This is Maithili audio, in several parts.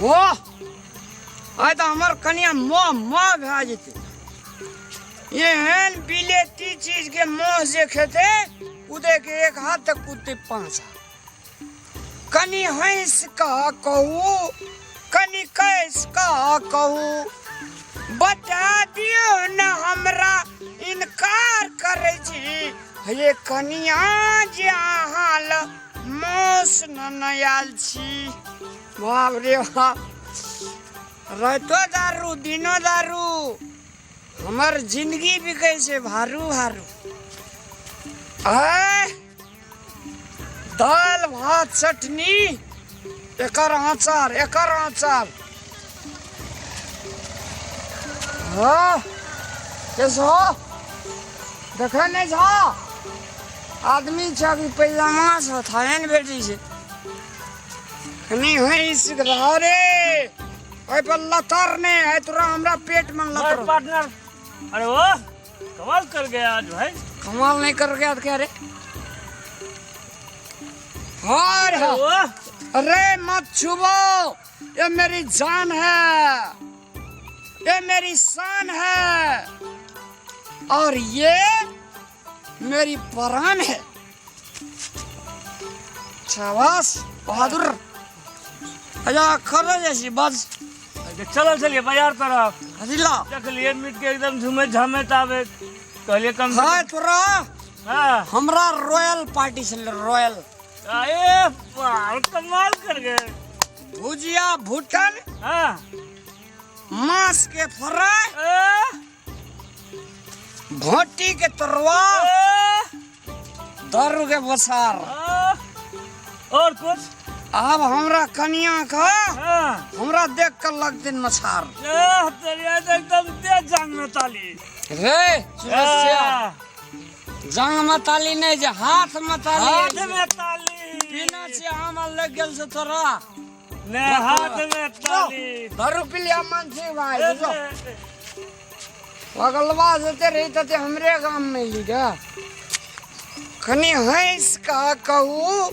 वाह, आइ तऽ हमर कनिया मोह मोह भए जेतै। एहन बिलेती चीजके मोह जे खेतै, कुदे के एक हाथ तऽ कुदते पाँच हाथ। कनि हँसि कऽ कहू, कनि कसि कऽ कहू, बता दियौ ने हमरा इनकार करै छी। हे कनिया, जे अहाँ लग मौस ने आयल छी। बाप रे बाप, रातो दारू दिनो दारू, हमर जिंदगी बिकै छै भारू भारू। आय दालि भात चटनी, एकर अचार, एकर अचार। हाँ के छौ? देखै नहि छौ? आदमी छ कि पैजामा छ, थाहे ने भेटै छै। कनि हँसि रह रे, एहि पर लतर नहि है तोरा, हमरा पेट में लतर। पार्टनर, अरे वाह, कमाल कर गया आज भाई। कमाल नहीं कर गया तो क्या रे? हाँ रे, हाँ। वाह। अरे मत छुबो, ये मेरी जान है, ये मेरी शान है और ये मेरी परान है। शाबाश बहादुर। अच्छा खरो जैसी बस। अच्छा, चलो चलिए बाजार तरफ। हजिला। देखलिए मीट के एकदम झूमे झामे ताबे, कहलिए कम से हाँ तोरा। हाँ। हमरा रॉयल पार्टी छलै, रॉयल। अरे वाह, कमाल कर गए। भुजिया भुटन, हाँ, मांस के फ्राई, ए, भोटी के तरुआ, ए, दारू के बसार। आ, और कुछ? आब हमरा कनिया का हाँ, हमरा देख कर लगते मछार। ए, तेरी तो एकदम तेज जान में ताली। रे चुरसिया, हाँ, जांग में ताली नहीं जे हाथ में ताली। हाथ में ताली। पीना छे आम लग गेल से तोरा। ने हाथ में ताली। दारू पी लिया मन से भाई। ए, बुझो। ए, ए। पगलवा जते रही तते हमरे गाम में ली गे। कनि हंस का कहू,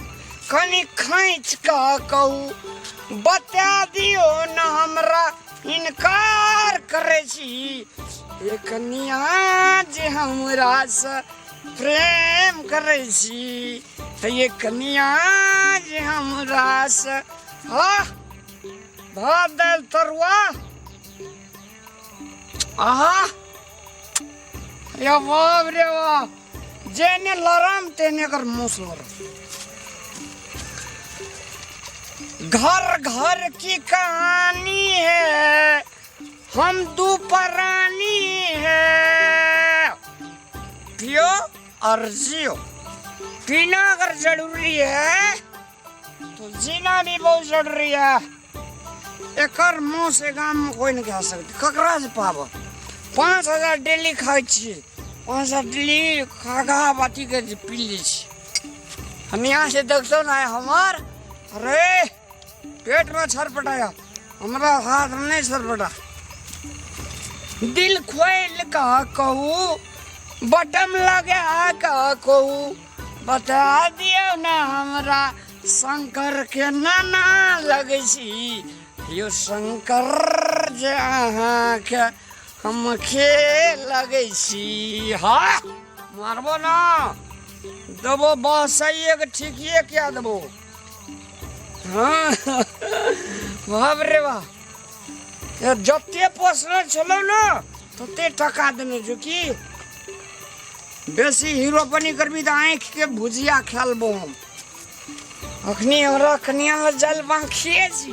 कनि खैच का कहू, बता दियो न हमरा इनकार करै छी। हे कनिया, जे हमरा से प्रेम करै छी, तऽ ये कनिया जे हमरा से। हाँ, भात दालि तरुआ, आहा या बाप रे बाप, जेने लरम तेने कर मुस लरम। घर घर की कहानी है, हम दू प्राणी है, पियो और जियो। पीना अगर जरूरी है तो जीना भी बहुत जरूरी है। एकर मुँह से गाम में कोई नहीं खा सकते। ककरा से पाब? 5000 डेली खाइ छी, 5000 डेली खा खा बाटी के पी लै छी हम। यहाँ से देखतो ना हमार, अरे पेट में छरपटाया, हमरा हाथ में नहीं छरपटा। दिल खोल का कहू, बटम लगा का कहू, बता दियौ ना हमरा शंकर के नाना लगै छी। यौ शंकर, जे अहाँके हम खेल लगै छी। हाँ मारबो ना देबो, बसैये के ठीकिए कए देबो। हाँ बाप रे बाप, ये जते पोसने छलौ ने तते टका देने छौ। की बेसी हीरोपनी करबी तऽ आँखि के भुजिया खा लेबो हम। अखनी हमरा कनिया लग जायल बाँखिए छी।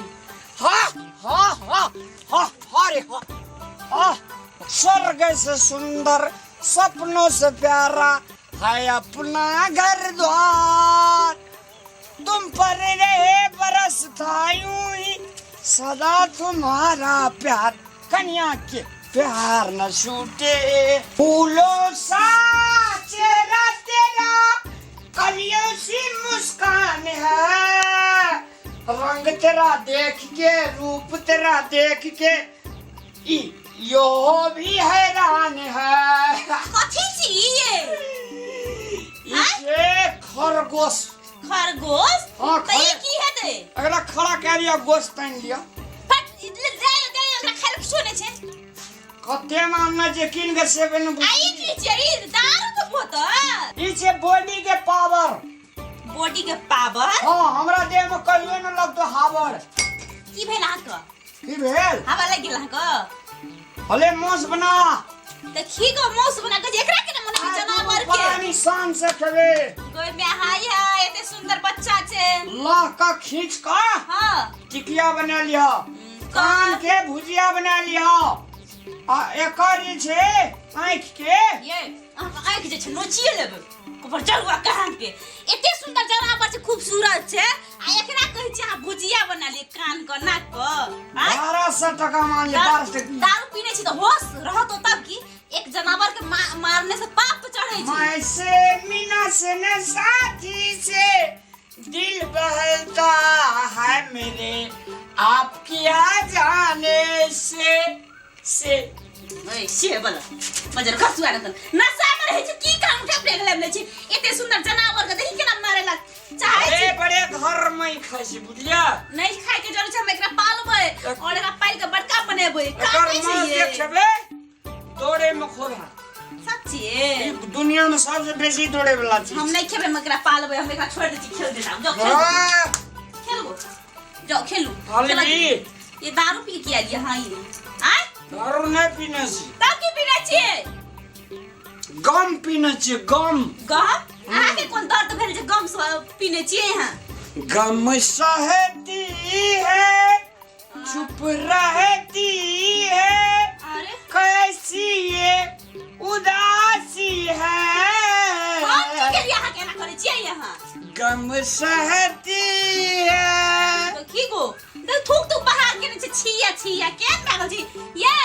हाँ हाँ हाँ हाँ हाँ रे हाँ हाँ। स्वर्ग से सुंदर, सपनों से प्यारा है अपना घर द्वार। तुम पर रहे बरसता यूं ही सदा तुम्हारा प्यार, कन्या के प्यार न छूटे। फूलों सा चेहरा तेरा, कलियों सी मुस्कान है, रंग तेरा देख के, रूप तेरा देख के ई यो भी हैरान है। कथी छी ये? ई खरगोश। खरगोश? हाँ। तऽ ई की हेतै? अगला खड़ा कए लिअ, गोश तानि लिअ। ले जाय जाय, ओकरा खाय लए किछो नहि छै। कते मानना छै कीन के सेवन। आ ई की छै? ई दारू के बोतल? ई छै बॉडी के पावर। बॉडी के पावर? हाँ, हमरा देह में कहियो न लगतो हावर। की भेल अहाँके? की भेल? हवा लागि गेल अहाँके? हले मौस बना। तऽ खी गो मौस बना के एकरा के मन है जनावर के। पानी शान से खेबे। गोय में हाय हाय, एते सुंदर बच्चा छै। लह का खींच का। हाँ। टिकिया बना लिह, कान के भुजिया बना लिह, आ एकर जे छै आँखि के। ये अहाँके आँखि जे छै नोचिए लेबै ऊपर जरुआ कहाँ के। एते सुंदर जनावर छै, खूबसूरत छै, आ एकरा कहै छै अहाँ भुजिया बना लिअ कान के नाक के। आँय? 1200 टका मान लिअ, 1200। दारू पीने छी तऽ होश रहत तब की? एक जनावर के मारने से पाप चढ़ै छै। मैं से मीना से न साथी से दिल बहलता है मेरे आपकी आ जाने से से। ओए, से बला मजर खसुआ रखन नशा में रहै छै की काम उठा फेंक लेने छी। एते सुंदर जनावर के देखी केना मारे ला चाहै बड़े छी। बड़े घर में ही खाइ छै, बुझलियै? नहीं खाय के जरूरत छै, हम एकरा पालबै और एकरा पाल के बड़का बनेबै। एकर काटै छै मांस ये। जे खेबै दौड़े में खूब हैत। सच्चे? ई दुनिया में सबसे बेसी दौड़े वाला चीज। हम नहीं खेबै, हम एकरा पालबै, हम एकरा छोड़ दै छी, खेल देता। जाओ खेलू। हाँ, खेलू, जाओ खेलू। हलवी। ये दारू पी के आलिए? हाँ, ये आय। दारू नहीं पीने छी। तब की पीने छियै? गम पीने छी, गम। गम? अहाँके कोन दर्द भेल जे गम से पीने छियै अहाँ? गम सहती है, चुप रहती है। अरे, कैसी ये उदासी है। हम की केलियै अहाँ केना करै छियै अहाँ? गम सहती है। तो की गो देख, थूक थूक बहा के ने छै, छिया छिया केन लागल छी ये।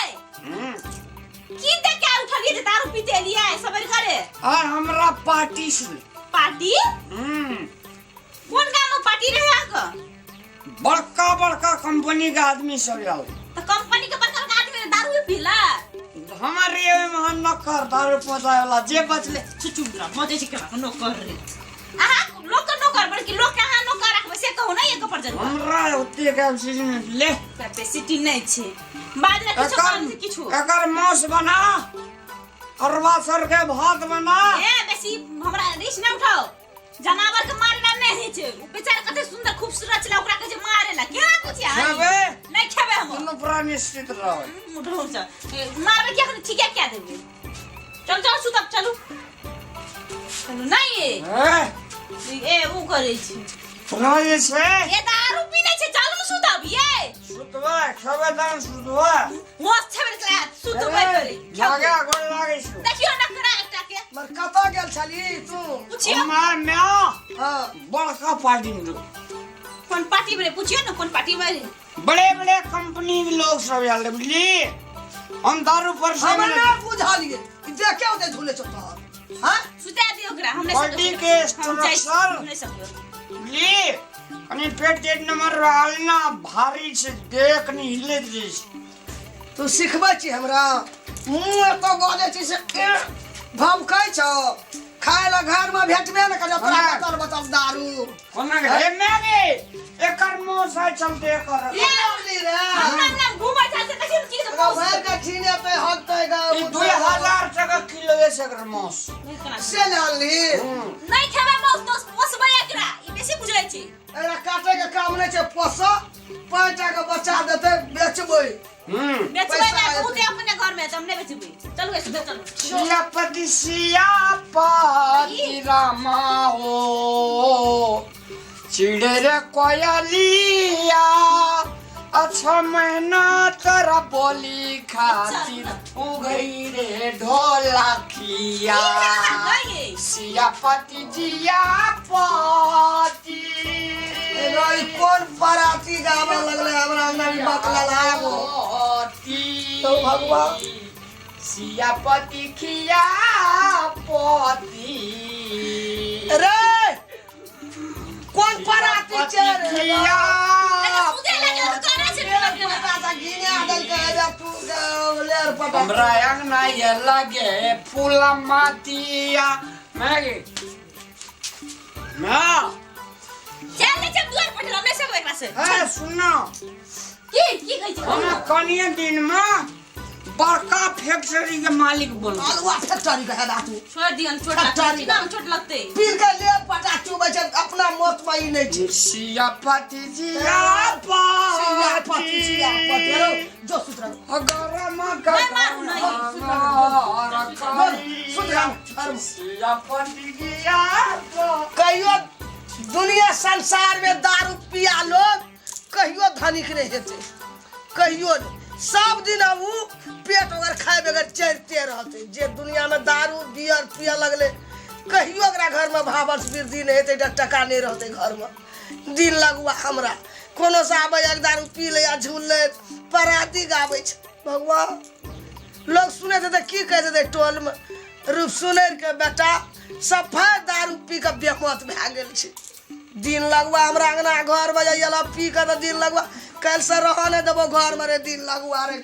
की देख के उठलियै जे दारू पीते एलियै सबेर करे? और हमरा पार्टी से। पार्टी? कोन गाम में पार्टी रहे अहाँके? बड़का बड़का कंपनी के आदमी सब आयल। तऽ कंपनी के बड़का बड़का आदमी दारू पीला? हमारे ओहिमे हम नौकर दारू पहुँचाए वाला जे बचले। चुचुम मजे छै केना नौकर रे अहाँ? लोक के नौकर बड़की लोक के अहाँ नौकर राखबै से कहू ने एक पर जरूर। हमरा ओते कैपेसिटी नहि ले। कैपेसिटी नहि छै, बाद में किछु काम से किछु। एकर मांस बना, अरवा सर के भात बना। ए, बेसी हमरा रिस नहि उठाओ। जनावर के मारे ला नहि होइ छै। उ बेचारा कते सुंदर खूबसूरत छलै, ओकरा कहै छै मारे ला। केना पूछिया? खेबै? नहि खेबै हम। दुनू प्राणी निश्चित रहबै। उठो से मारबै किया? ठीके क्या देबै। चल चल सुतब, चलू चलू। नहि ए, ए उ करै छै। तोरा जे छै। ए, दारू पीने छै, चलू ने सुतब ये। सुतबै, खेबै तहन सुतबै। होश छेबे करै, सुतबै करै। लागे गोर लागै छौ। देखियौ नखरा एकटा के। मर कतऽ गेल छली तू? पुछियौ। माय माय। हाँ। बड़का पार्टी में। कोन पार्टी में पुछियौ ने, कोन पार्टी में? बड़े बड़े कंपनी के लोग सब आयल रहे, बुझली? हम दारू पर से हमरा नहि बुझलियै ई देखे ओते झूले छौ तोहर। हाँ। सुता दियौ ओकरा, हम नहि बॉडी सकबै। के हम जाइ छी, स्ट्रक्चर। हम नहि सकबै। बुझली, कनि पेट तेट नंबर रहल ना, भारी छै, देह कनि हिलैत रहै छै। तू सिखबै छी हमरा? मुँह एतऽ बजै छी से भमकै छौ। खाय लए घरमे भेटबे ने करै तोरा। हमरा- बतल बतल दारू। कोना हे माय गे, एकर मुँह से चलते एकर। ये, बोलली रे। हमरा हमरा घूमै छै से देखियौ ने की ओकरा भरि के छीनेतै हगतै गा। ई 2000 टका किलो छै एकर मांस। से ले आनली? नहि खेबै माउस तोस, पोसबै एकरा। ई बेसी बुझै छी। एकरा काटे के काम नहि छै, पोस, 5 टा के बच्चा देतै, बेचबै। बेचबै पैसा नहि। एतै। बहुते अपने घर में तऽ हम नहि बेचबै। चलू ऐसे चलू। सियापति सियापति रामा हो, चिड़े रे कोयलिया, अच्छा महीना तोरा बोली खातिर उगई रे ढोलकिया। सियापति जियापति। एगो ई कोन पराती गाबऽ लगलै हमरा अंगना में बकला लागो। पति तो भगवान। सियापति खियापति। रे, कोन पराती छै रे? खिया सुते लागल तऽ करै छै ढोलक। पता सँ घिना देलकै हे तू लेर पटा। हमरा अंगना ये लगे फूल मातिया मैगी माँ। चल ले चल, दुआर पर हम नहि सकबै एकरा से। है, सुनना। की की कहै छी हम कनिए दिन में बड़का फैक्ट्री के मालिक बनब। अलुआ फैक्ट्री के हेदा तू। छोड़ दियन, छोट लगतै। फैक्ट्री। ना छोट लगतै। पी के ले पटा चुबै छै, अपना मौत में ई नहि छै। सियापति सियापति, सियापति। सियापति रौ, जो सुत रह। गरम नहीं मारू, नहीं। सुत रह। सियापति सियापति। कहियो दुनिया संसार में दारू पिया लोग कहियो धनिक नहीं हेतै, कहियो नहीं। सब दिन अब उ पेट वगैरह खाए बगैर चढ़ते रहते। जे दुनिया में दारू बियर पिया लगले, कहियो ओकरा घर में भावस वृद्धि नहीं हेतै, टका नहीं रहते घर में। दिन लगुआ हमरा कोनो से आबै, एक दारू पी ले आ झूल ले पराती गाबै छै। भगवान, लोग सुने थे तऽ की कहै देतै टोल में, रूप सुनैर के बेटा सफाइ दारू पी के बेमत भए गेल छै। दिन लगुआ हमरा अंगना घर में जाइए पी के, तऽ दिन लगुआ काल्हि से रहऽ नहि देबो घर में रे। दिन लगुआ रे।